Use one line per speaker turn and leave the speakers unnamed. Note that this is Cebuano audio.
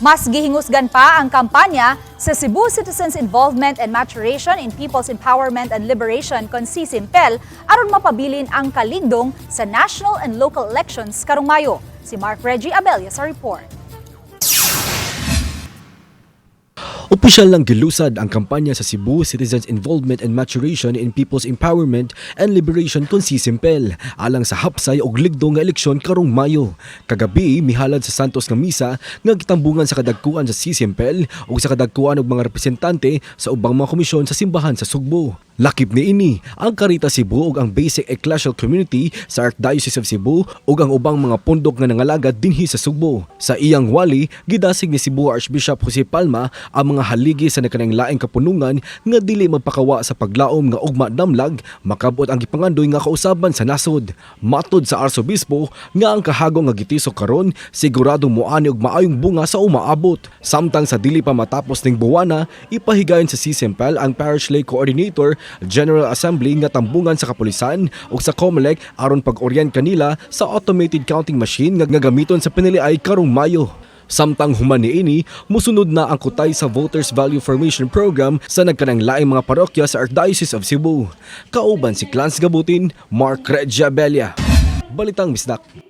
Mas gihingusgan pa ang kampanya sa Cebu Citizens Involvement and Maturation in People's Empowerment and Liberation kon CISIMPEL aron mapabilin ang kaligdong sa national and local elections karong Mayo. Si Mark Reggie Abella sa report.
Opisyal lang gilusad ang kampanya sa Cebu Citizens Involvement and Maturation in People's Empowerment and Liberation kon CISIMPEL alang sa hapsay og ligdong nga eleksyon karong Mayo. Kagabi mihalad sa Santos nga misa nga gitambungan sa kadagkuan sa CISIMPEL ug sa kadagkuan og mga representante sa ubang mga komisyon sa simbahan sa Sugbo. Lakip niini ang Caritas Cebu ug ang Basic Ecclesial Community sa Archdiocese of Cebu ug ang ubang mga pundok nga nangalagad dinhi sa Sugbo. Sa iyang wali, gidasig ni Cebu Archbishop Jose Palma ang mga haligi sa nagkanaing kapunungan nga dili magpakawa sa paglaom nga ugma damlag makabot ang gipangandoy nga kausaban sa nasod. Matod sa Arsobispo nga ang kahagong nga gitisok karon sigurado moani og maayong bunga sa umaabot. Samtang sa dili pa matapos ning buwana, ipahigayon sa CISIMPEL ang Parish Lay Coordinator General Assembly nga tambungan sa kapulisan ug sa COMELEC aron pag-orient kanila sa automated counting machine nga gamiton sa piniliay karong Mayo. Samtang human niini, musunod na ang kutay sa Voters Value Formation Program sa nagkanang laing mga parokya sa Archdiocese of Cebu. Kauban si Clans Gabutin, Mark Regia Bella. Balitang Bisdak.